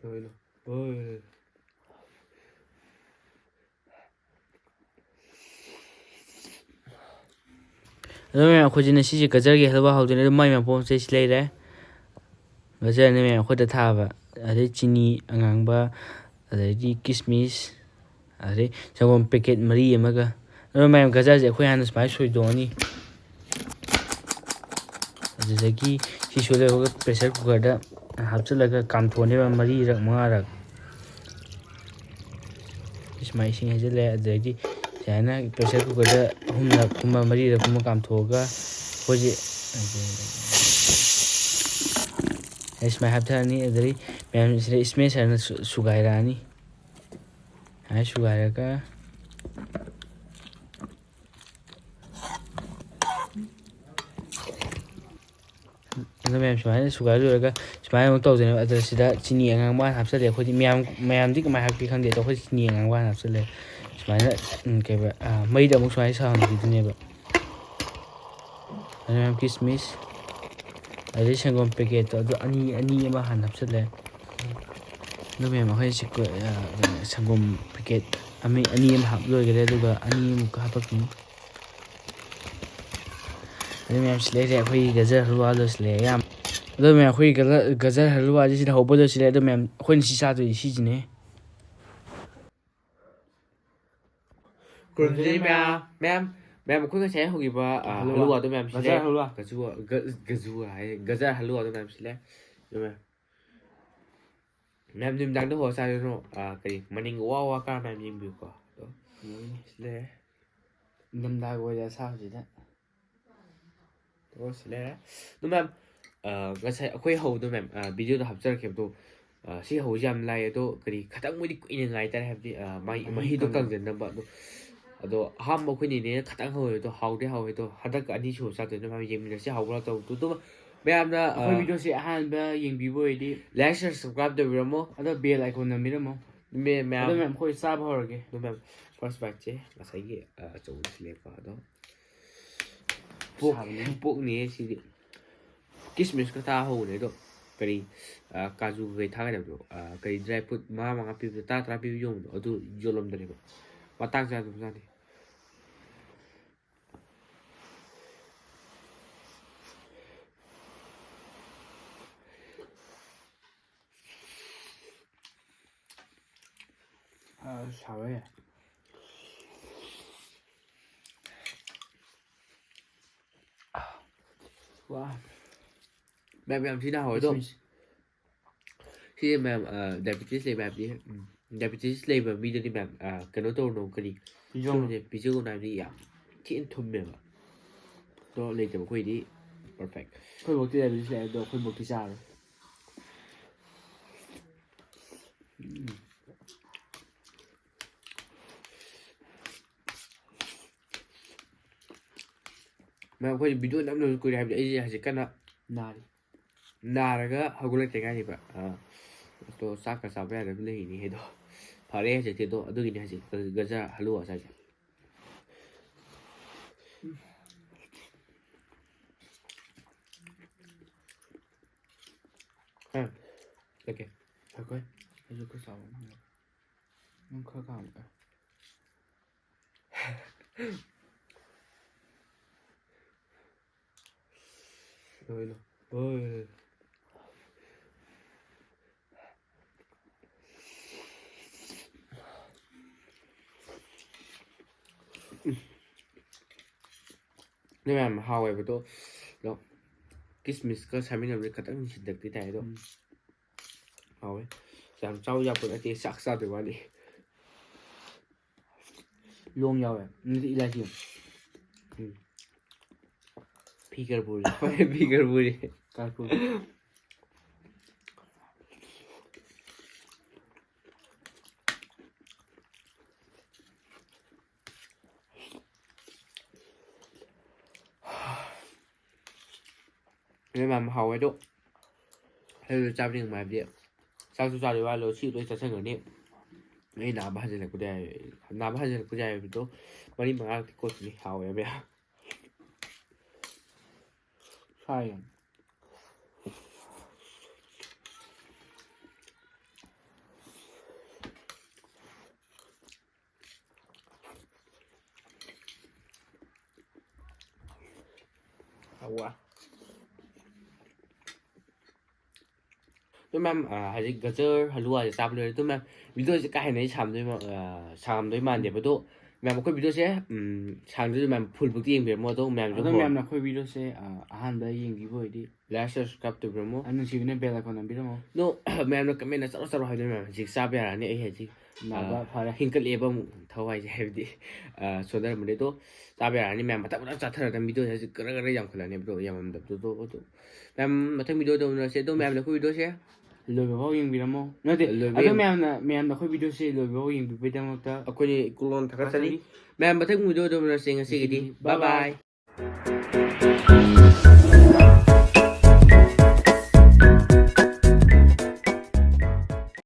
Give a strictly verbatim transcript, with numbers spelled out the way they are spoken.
ꯍꯣꯏ꯫ ꯑꯗꯣ ꯃꯌꯥꯝ, ꯑꯩꯈꯣꯏꯁꯦ ꯉꯁꯤꯁꯦ ꯒꯖꯔꯒꯤ ꯍꯜꯋꯥ ꯍꯧꯗꯣꯏꯅꯦ꯫ ꯑꯗꯨ ꯃꯥꯏ ꯃꯄꯣꯠ ꯃꯆꯩꯁꯤ ꯂꯩꯔꯦ꯫ ꯒꯖꯔꯅꯦ ꯃꯌꯥꯝ ꯑꯩꯈꯣꯏꯗ ꯊꯥꯕ, ꯑꯗꯩ ꯆꯤꯅꯤ ꯑꯉꯥꯡꯕ, ꯑꯗꯩꯗꯤ ꯀꯤꯁꯃꯤꯁ, ꯑꯗꯩ ꯁꯪꯒꯣꯝ ꯄꯦꯀꯦꯠ ꯃꯔꯤ ꯑꯃꯒ꯫ ꯑꯗꯣ ꯃꯌꯥꯝ, ꯒꯖꯔꯁꯦ ꯑꯩꯈꯣꯏ ꯍꯥꯟꯅ ꯁꯨꯃꯥꯏꯅ ꯁꯣꯏꯗꯣꯛꯑꯅꯤ꯫ ꯑꯗꯨꯗꯒꯤ ꯁꯤ ꯁꯣꯏ ꯂꯣꯏꯕꯒ ꯄ꯭ꯔꯦꯁꯔ ꯀꯨꯀꯔꯗ ꯍꯥꯞꯆꯤꯜꯂꯒ ꯀꯥꯝꯊꯣꯛꯑꯅꯦꯕ ꯃꯔꯤꯔꯛ ꯃꯉꯥꯔꯛ꯫ ꯁꯨꯃꯥꯏꯅ ꯏꯁꯤꯡ ꯍꯩꯖꯤꯜꯂꯦ꯫ ꯑꯗꯨꯗꯩꯗꯤ ꯁꯨꯃꯥꯏꯅ ꯄ꯭ꯔꯦꯁꯔ ꯀꯨꯀꯔꯗ ꯑꯍꯨꯝꯂꯛ ꯀꯨꯝꯕ ꯃꯔꯤꯔꯛ ꯀꯨꯝꯕ ꯀꯥꯝꯊꯣꯛꯑꯒ ꯑꯩꯈꯣꯏꯁꯦ ꯑꯩ ꯁꯨꯃꯥꯏꯅ ꯍꯥꯞꯊꯔꯅꯤ꯫ ꯑꯗꯨꯗꯩ ꯃꯌꯥꯝꯁꯤꯗ ꯏꯁꯃꯦꯁꯔꯅ ꯁꯨ-, ꯁꯨꯒꯥꯏꯔꯛꯑꯅꯤ꯫ ꯁꯨꯃꯥꯏꯅ ꯁꯨꯒꯥꯏꯔꯒ ꯑꯗꯣ ꯃꯌꯥꯝ, ꯁꯨꯃꯥꯏꯅ ꯁꯨꯒꯥꯏ ꯂꯣꯏꯔꯒ ꯁꯨꯃꯥꯏꯅ ꯑꯃꯨꯛ ꯇꯧꯗꯣꯏꯅꯦꯕ꯫ ꯑꯗꯣ ꯁꯤꯗ ꯆꯤꯅꯤ ꯑꯉꯥꯡꯕ ꯍꯥꯟꯅ ꯍꯥꯞꯆꯜꯂꯦ꯫ ꯑꯩꯈꯣꯏꯗꯤ ꯃꯌꯥꯝ, ꯃꯌꯥꯝꯗꯤ ꯀꯃꯥꯏꯅ ꯍꯥꯞꯀꯦ ꯈꯪꯗꯦ, ꯑꯗꯣ ꯑꯩꯈꯣꯏꯗꯤ ꯆꯤꯅꯤ ꯑꯉꯥꯡꯕ ꯍꯥꯟꯅ ꯍꯥꯞꯆꯜꯂꯦ꯫ ꯁꯨꯃꯥꯏꯅ, ꯎꯝ, ꯀꯩꯕ, ꯑ, ꯃꯩꯗ ꯑꯃꯨꯛ ꯁꯨꯃꯥꯏꯅ ꯁꯧꯍꯟꯈꯤꯗꯣꯏꯅꯦꯕ꯫ ꯑꯗꯣ ꯃꯌꯥꯝ, ꯀꯤꯁꯃꯤꯁ, ꯑꯗꯩ ꯁꯪꯒꯣꯝ ꯄꯦꯀꯦꯠꯇꯣ ꯑꯗꯨ ꯑꯅꯤ, ꯑꯅꯤ ꯑꯃ ꯍꯥꯟꯅ ꯍꯥꯞꯆꯜꯂꯦ꯫ ꯑꯗꯣ ꯃꯌꯥꯝ, ꯑꯩꯈꯣꯏ ꯁꯤ ꯀꯣ-, ꯑ, ꯀꯩꯅꯣ, ꯁꯪꯒꯣꯝ ꯄꯦꯀꯦꯠ ꯑꯃ, ꯑꯅꯤ ꯑꯃ ꯍꯥꯞ ꯂꯣꯏꯈꯔꯦ, ꯑꯗꯨꯒ ꯑꯅꯤ ꯑꯃꯨꯛꯀ ꯍꯥꯞꯄꯛꯈꯤꯅꯤ꯫ ꯑꯗꯨ ꯃꯌꯥꯝ, ꯁꯤ ꯂꯩꯔꯦ ꯑꯩꯈꯣꯏꯒꯤ ꯒꯖꯔ ꯍꯜꯋꯥꯗꯣ, ꯁꯤ ꯂꯩꯔꯦ ꯌꯥꯝ꯫ ꯑꯗꯣ ꯃꯌꯥꯝ, ꯑꯩꯈꯣꯏꯒꯤ ꯒꯖꯔ, ꯒꯖꯔ ꯍꯜꯋꯥꯁꯤ ꯁꯤꯗ ꯍꯧꯕꯗꯣ ꯁꯤ ꯂꯩꯔꯦ꯫ ꯑꯗꯣ ꯃꯌꯥꯝ, ꯑꯩꯈꯣꯏꯅ ꯁꯤ ꯆꯥꯗꯣꯏꯁꯤ ꯁꯤꯁꯤꯅꯦ꯫ ꯈꯨꯔꯨꯝꯖꯔꯤ ꯃꯌꯥꯝ, ꯃꯌꯥꯝ, ꯃꯌꯥꯝ, ꯑꯩꯈꯣꯏ ꯉꯁꯥꯏ ꯍꯧꯈꯤꯕ, ꯑ, ꯍꯜꯋꯥ꯫ ꯍꯜꯋꯥꯗꯣ ꯃꯌꯥꯝ ꯁꯤ ꯒꯖꯔ ꯂꯩꯔꯦ꯫ ꯍꯜꯋꯥ꯫ ꯒꯖꯨ, ꯒ-, ꯒꯖꯨ ꯍꯥꯏ, ꯒꯖꯔ ꯍꯜꯋꯥꯗꯣ ꯃꯌꯥꯝ ꯁꯤ ꯂꯩꯔꯦ꯫ ꯑꯗꯣ ꯃꯌꯥꯝ, ꯃꯌꯥꯝ ꯅꯨꯃꯤꯗꯥꯡꯗ ꯍꯧꯔ ꯆꯥꯗꯣꯏꯅꯣ? ꯑ, ꯀꯔꯤ, ꯃꯅꯤꯡ ꯋꯥ ꯋꯥ ꯀꯥꯔ ꯃꯌꯥꯝ ꯌꯦꯡꯕꯤꯌꯨꯀꯣ꯫ ꯑꯗꯣ, ꯎꯝ꯫ ꯁꯤ ꯂꯩꯔꯦ꯫ ꯏꯪꯊꯝꯊꯥꯒ ꯑꯣꯏꯔꯦ ꯑꯁꯥꯕꯁꯤꯗ꯫ ꯑꯣ, ꯁꯤ ꯂꯩꯔꯦ꯫ ꯑꯗꯨ ꯃꯌꯥꯝ, ꯑ, ꯉꯁꯥꯏ ꯑꯩꯈꯣꯏ ꯍꯧꯕꯗꯣ ꯃꯌꯥꯝ, ꯑ, ꯚꯤꯗꯤꯑꯣꯗ ꯍꯥꯞꯆꯔꯛꯈꯤꯕꯗꯣ, ꯑ, ꯁꯤ ꯍꯧꯕꯁꯤ ꯌꯥꯝ ꯂꯥꯏ꯫ ꯑꯗꯣ ꯀꯔꯤ, ꯈꯇꯪꯕꯨꯗꯤ ꯀꯨꯏꯅ ꯉꯥꯏ ꯇꯥꯔꯦ, ꯍꯥꯏꯕꯗꯤ, ꯑ, ꯃꯥꯒꯤ ꯃꯍꯤ ꯃꯍꯤꯗꯣ ꯀꯪ- ꯀꯪꯖꯟꯅꯕ꯫ ꯑꯗꯣ, ꯑꯗꯣ ꯑꯍꯥꯟꯕ ꯑꯩꯈꯣꯏ ꯅꯦꯅꯦꯅ ꯈꯇꯪ ꯍꯧꯋꯦ, ꯑꯗꯣ ꯍꯥꯎꯗꯤ ꯍꯥꯎꯋꯦ꯫ ꯑꯗꯣ ꯍꯟꯗꯛ ꯑꯅꯤꯁꯨꯕ ꯆꯥꯗꯣꯏꯅꯦ ꯃꯌꯥꯝ, ꯌꯦꯡꯃꯤꯟꯅꯁꯤ ꯍꯥꯎꯕ꯭ꯔꯥ ꯇꯧꯕꯗꯣ꯫ ꯑꯗꯨꯒ ꯃꯌꯥꯝꯅ, ꯑ, ꯑꯩꯈꯣꯏ ꯚꯤꯗꯤꯑꯣꯁꯦ ꯑꯍꯥꯟꯕ ꯌꯦꯡꯕꯤꯕ ꯑꯣꯏꯔꯗꯤ like, share, subscribe ꯇꯧꯕꯤꯔꯝꯃꯣ꯫ ꯑꯗꯣ bell icon ꯅꯝꯕꯤꯔꯝꯃꯣ꯫ ꯃꯦ-, ꯃꯌꯥꯝ ꯑꯗꯣ ꯃꯌꯥꯝ, ꯑꯩꯈꯣꯏ ꯆꯥꯕ ꯍꯧꯔꯒꯦ꯫ ꯑꯗꯣ ꯃꯌꯥꯝ, first biteꯁꯦ ꯉꯁꯥꯏꯒꯤ, ꯑ, ꯑꯆꯧꯕꯗꯨ ꯁꯤꯂꯦꯀꯣ꯫ ꯑꯗꯣ ꯄꯣꯛ-, ꯁꯥꯕꯅꯦ꯫ ꯄꯣꯛꯅꯤꯌꯦ ꯁꯤꯗꯤ꯫ ꯀꯤꯁꯃꯤꯁꯀ ꯊꯥ ꯍꯧꯕꯅꯦ ꯑꯗꯣ꯫ ꯀꯔꯤ, ꯑ, ꯀꯥꯖꯨ ꯀꯩꯀꯩ ꯊꯥꯒꯗꯕꯗꯣ, ꯑ, ꯀꯔꯤ dry fruit ꯃꯉꯥ ꯃꯉꯥ ꯄꯤꯕꯗꯣ, ꯇꯔꯥ ꯇꯔꯥ ꯄꯤꯕ ꯌꯣꯟꯕꯗꯣ, ꯑꯗꯨ ꯌꯣꯜꯂꯝꯗ꯭ꯔꯦꯕ꯫ ꯃꯇꯥꯡ ꯆꯥꯗꯕꯖꯥꯠꯅꯤ꯫ ꯑ, ꯁꯥꯕ ꯌꯥꯏ꯫ ꯋꯥ꯫ ꯃꯌꯥꯝ ꯌꯥꯝ ꯊꯤꯅ ꯍꯥꯎꯋꯦ ꯑꯗꯣ꯫ ꯁꯤꯁꯦ ꯃꯌꯥꯝ, ꯑ, diabetes ꯂꯩꯕ ꯍꯥꯏꯕꯗꯤ, ꯎꯝ, diabetes ꯂꯩꯕ ꯃꯤꯗꯗꯤ ꯃꯌꯥꯝ, ꯑ, ꯀꯩꯅꯣ ꯇꯧꯔꯨꯅꯨ, ꯀꯔꯤ? ꯄꯤꯖꯧꯅꯨ꯫ ꯁꯨꯝꯁꯦ ꯄꯤꯖꯧꯅꯨ ꯍꯥꯏꯕꯗꯤ ꯌꯥꯝ ꯊꯤꯅ ꯊꯨꯝꯃꯦꯕ꯫ ꯑꯗꯣ ꯂꯩꯇꯕ ꯑꯩꯈꯣꯏꯗꯤ perfect꯫ ꯑꯩꯈꯣꯏꯐꯧꯇꯤ diabetes ꯂꯩ, ꯑꯗꯣ ꯑꯩꯈꯣꯏꯐꯧꯇꯤ ꯆꯥꯔꯣꯏ꯫ ꯎꯝ꯫ ꯃꯌꯥꯝ, ꯑꯩꯈꯣꯏ video ꯅꯝꯗꯕꯁꯨ ꯀꯨꯏꯔꯦ, ꯍꯥꯏꯕꯗꯤ ꯑꯩꯁꯦ ꯍꯧꯖꯤꯛ ꯀꯟꯅ ꯅꯥꯔꯤ꯫ ꯅꯥꯔꯒ ꯍꯧꯒꯠꯂꯛꯇ ꯉꯥꯏꯔꯤꯕ꯫ ꯑ, ꯑꯗꯣ ꯆꯥꯛꯀ ꯆꯥꯕ ꯌꯥꯗꯕ ꯂꯩꯔꯤꯅꯤ ꯑꯗꯣ꯫ ꯐꯔꯦ ꯍꯧꯖꯤꯛꯇꯤ ꯑꯗꯣ, ꯑꯗꯨꯒꯤꯅꯤ ꯍꯧꯖꯤꯛ ꯒꯖꯔ ꯍꯜꯂꯨꯋꯥ ꯆꯥꯏꯁꯦ꯫ ꯎꯝ꯫ Okay꯫ ꯑꯩꯈꯣꯏ, ꯑꯩꯁꯨ ꯈꯔ ꯆꯥꯕ ꯉꯝꯃꯣꯏ꯫ ꯅꯪ ꯈꯔ ꯈꯥꯝꯃꯨ꯫ ꯂꯣꯏ ꯂꯣꯏ꯫ ꯍꯣꯏ꯫ ꯑꯗꯨ ꯃꯌꯥꯝ ꯍꯥꯎꯋꯦꯕ ꯑꯗꯣ, ꯑꯗꯣ ꯀꯤꯁꯃꯤꯁꯀ ꯁꯥꯃꯤꯟꯅꯕꯁꯦ ꯈꯤꯇꯪ ꯁꯤꯟꯇꯛꯇꯤ ꯇꯥꯏ ꯑꯗꯣ꯫ ꯎꯝ꯫ ꯍꯥꯎꯋꯦ꯫ ꯌꯥꯝ ꯆꯥꯎ ꯌꯥꯄꯣꯠ ꯅꯠꯇꯦ, ꯆꯥꯛ ꯆꯥꯗꯣꯏ ꯋꯥꯅꯤ꯫ ꯂꯣꯡ ꯌꯥꯎꯋꯦ꯫ ꯑꯗꯨꯗꯤ ꯏꯂꯥꯏꯆꯤ꯫ ꯎꯝ꯫ ꯐꯤ ꯈꯔ ꯄꯨꯔꯤ꯫ ꯍꯣꯏ, ꯐꯤ ꯈꯔ ꯄꯨꯔꯤ꯫ ꯈꯔ ꯄꯨꯔꯤ꯫ ꯑꯗꯨ ꯃꯌꯥꯝ ꯍꯥꯎꯋꯦ ꯑꯗꯣ꯫ ꯑꯩꯁꯨ ꯆꯥꯕ ꯅꯤꯡꯕ ꯍꯥꯏꯕꯗꯤ ꯆꯥꯛꯁꯨ ꯆꯥꯗꯣꯏ ꯋꯥꯠꯂꯣ, ꯁꯤ ꯂꯣꯏ ꯆꯥꯁꯤꯟꯈ꯭ꯔꯅꯤ꯫ ꯑꯩ ꯅꯥꯕ ꯍꯟꯖꯤꯜꯂꯛꯄꯗꯤ ꯌꯥꯏ, ꯅꯥꯕ ꯍꯟꯖꯤꯜꯂꯛꯄꯗꯤ ꯌꯥꯏ ꯍꯥꯏꯕꯗꯣ ꯃꯔꯤ ꯃꯉꯥꯔꯛꯇꯤ ꯀꯣꯠꯈꯤꯅꯤ꯫ ꯍꯥꯎꯋꯦ ꯃꯌꯥꯝ꯫ ꯁꯥꯏ ꯌꯥꯝ꯫ ꯑꯗꯣ ꯃꯌꯥꯝ, ꯑ, ꯍꯧꯖꯤꯛ ꯒꯖꯔ ꯍꯂꯨꯋꯥꯁꯦ ꯆꯥꯕ ꯂꯣꯏꯔꯦ꯫ ꯑꯗꯣ ꯃꯌꯥꯝ, ꯚꯤꯗꯤꯑꯣꯁꯦ ꯀꯥ ꯍꯦꯟꯅ ꯑꯩ ꯁꯥꯡꯗꯣꯏ ꯃꯥ-, ꯑ, ꯁꯥꯡꯗꯣꯏ ꯃꯥꯟꯗꯦꯕ꯫ ꯑꯗꯣ ꯃꯌꯥꯝ, ꯑꯩꯈꯣꯏ ꯚꯤꯗꯤꯑꯣꯁꯦ, ꯎꯝ, ꯁꯥꯡꯗꯣꯏꯁꯨ ꯃꯌꯥꯝ ꯐꯨꯜ ꯕꯨꯛꯇꯤ ꯌꯦꯡꯕꯤꯔꯝꯃꯣ꯫ ꯑꯗꯣ ꯃꯌꯥꯝꯁꯨ ꯑꯗꯣ ꯀꯣ ꯃꯌꯥꯝꯅ ꯑꯩꯈꯣꯏ ꯚꯤꯗꯤꯑꯣꯁꯦ, ꯑ, ꯑꯍꯥꯟꯕ ꯌꯦꯡꯕꯤꯕ ꯑꯣꯏꯗꯤ ꯂꯥꯏꯛ, ꯁꯕꯁꯀ꯭ꯔꯥꯏꯕ ꯇꯧꯕꯤꯔꯝꯃꯣ꯫ ꯑ, ꯅꯨꯡꯁꯤꯕꯤꯅ ꯕꯦꯜ ꯑꯥꯏꯀꯣꯟ ꯅꯝꯕꯤꯔꯝꯃꯣ꯫ ꯑꯗꯣ ꯃꯌꯥꯝꯅ ꯀꯃꯦꯟꯗ ꯆꯠꯂꯣ ꯆꯠꯂꯣ ꯍꯥꯏꯕꯗꯣ ꯃꯌꯥꯝ ꯍꯧꯖꯤꯛ ꯆꯥꯕ ꯌꯥꯔꯛꯑꯅꯤ꯫ ꯑꯩ ꯍꯧꯖꯤꯛ, ꯅꯥꯕ ꯑ, ꯐꯔꯦ꯫ ꯍꯤꯡꯀꯠꯂꯛꯑꯦꯕ ꯑꯃꯨꯛ ꯊꯋꯥꯏꯁꯦ, ꯍꯥꯏꯕꯗꯤ, ꯑ, ꯁꯣꯟꯊꯔꯝꯕꯅꯦ꯫ ꯑꯗꯣ ꯆꯥꯕ ꯌꯥꯔꯛꯑꯅꯤ ꯃꯌꯥꯝ, ꯃꯊꯪ ꯃꯊꯪ ꯆꯥꯊꯔꯗꯕꯅꯤ꯫ ꯚꯤꯗꯤꯑꯣꯁꯦ ꯍꯧꯖꯤꯛ ꯒꯔ ꯒꯔ ꯌꯥꯝꯈꯠꯂꯛꯑꯅꯦꯕ꯫ ꯑꯗꯣ ꯌꯥꯝꯃꯝꯗꯕꯗꯣ, ꯑꯗꯣ, ꯑꯗꯣ ꯃꯌꯥꯝ ꯃꯊꯪ ꯚꯤꯗꯤꯑꯣꯗ ꯎꯅꯔꯁꯦ꯫ ꯑꯗꯣ ꯃꯌꯥꯝꯅ ꯑꯩꯈꯣꯏ ꯚꯤꯗꯤꯑꯣꯁꯦ ꯂꯣꯏꯕ ꯐꯥꯎ ꯌꯦꯡꯕꯤꯔꯝꯃꯣ꯫ ꯅꯠꯇꯦ, ꯂꯣꯏꯕ ꯑꯗꯣ ꯌꯦꯡ- ꯃꯌꯥꯝꯅ, ꯃꯌꯥꯝꯅ ꯑꯩꯈꯣꯏ ꯚꯤꯗꯤꯑꯣꯁꯦ ꯂꯣꯏꯕ ꯐꯥꯎ ꯌꯦꯡꯕꯤꯕꯒꯤꯗꯃꯛꯇ ꯑꯩꯈꯣꯏꯅ ꯏꯀꯣꯂꯣꯟ ꯊꯥꯒꯠꯆꯔꯤ꯫ ꯊꯥꯒꯠꯆꯔꯤ꯫ ꯃꯌꯥꯝ ꯃꯊꯪ ꯚꯤꯗꯤꯑꯣꯗ ꯎꯅꯔꯁꯦ꯫ ꯉꯁꯤꯒꯤꯗꯤ ꯉꯁꯤꯒꯤꯗꯤ ꯕꯥꯏ ꯕꯥꯏ ꯕꯥꯏ꯫ ꯕꯥꯏ꯫